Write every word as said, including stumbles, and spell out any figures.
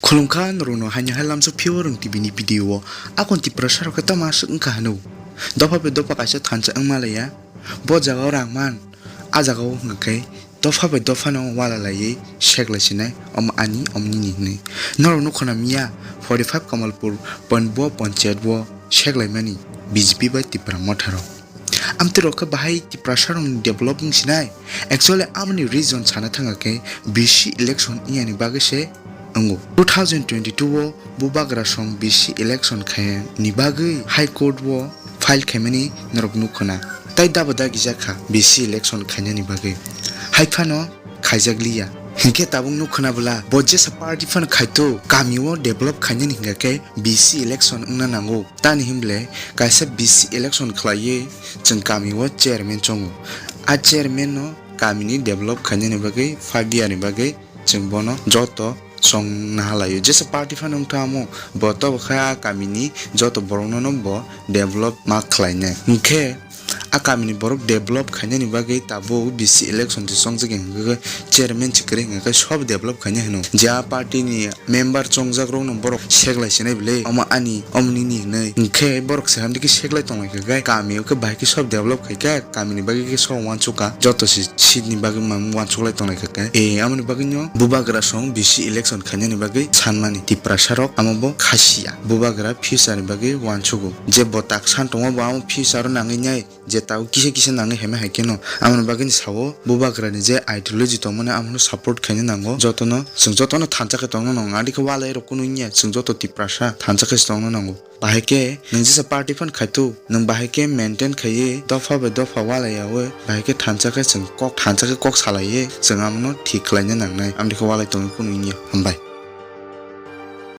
Khulumkha norokno haino hai lamsa phio rwng T V ni video o. Akon Tiprasa rok khe tamo aswk wngkha hwno. Dopha bai dopha kaisa thansa wngma laiya. Bo jaga o rang man, a jaga o hwnkha khe dopha bai dopha no wala laiwi sek lai sinai, omo ani omo nini hinwi. Norok nukho na miya, forty five Kamalpur pon bo panchayat o sek lai mani B J P bai Tipra Motha rok. Amtwi rok khe bahai Tiprasa rokni develop wng sinai. Actually, amoni reason sana thangkha khe B C election wngya ni bagwi se wngo. Two thousand twenty-two o Bubagra song B C election khaina ni bagwi High Court o file khaimani norok nukho na. Tai daba dagi jakha B C election khaina ni bagwi. Hai phano khaijak liya. Hinkhe tabuk nukho na bwla, bo jesa party phano khaito, kami o develop khainani hinkha khe B C election wngna nango. Tani hinble kaisa B C election khlaiwi chwng kami o chairman chongo. A chairman no kami ni develop khainani bagwi five year ni bagwi chwng bono joto song nahalaio. Jesa party phano wngtha amo, bo to kha a kami ni joto borok no no bo develop ma khlainai. Hinkhe a kami ni borok develop khainani bagwi tabuk B C election se chongjak hinkhe chairman se kwrwi hinkhe sob develop khainai hino. Je a party ni member chongjak rok no borok seklai sinai bwle, omo ani, omo nini hinwi. Hinkhe borok se hamdi khe seklai tonglai kha khe, kami o khe bahai khe sob develop khai kha, kami ni bagwi khe sob uansuk kha, joto se seat ni bagwi mang uansuk lai tonglai kha khe. E, amoni bagwi no Bubagra song B C election khainani bagwi sanmani Tiprasa rok amo bo khasiya. Bubagra future ni bagwi uansugo. Je bo tak san tongo bo amo future o nangwi nai. Je tao kisa kisa nangwi heme hai kheno. Amoni bagwi ni sao Bubagra ni je ideology tongmani amono support khaina nango. Jotono, chwng jotono thansa khe tongna nango. Adi khe walai rok kunu wngya. Chwng joto Tiprasa thansa khe se tongna nango. Bahai khe nwng jesa party phano khaito, nwng bahai khe maintain khaiwi dopha bai dopha walai yaui, bahai khe thansa khe chwng kok, thansa khe kok salaiwi chwng amono thik khlaina nangnai. Amoni khe walai tongwi kunu wngya. Hambai.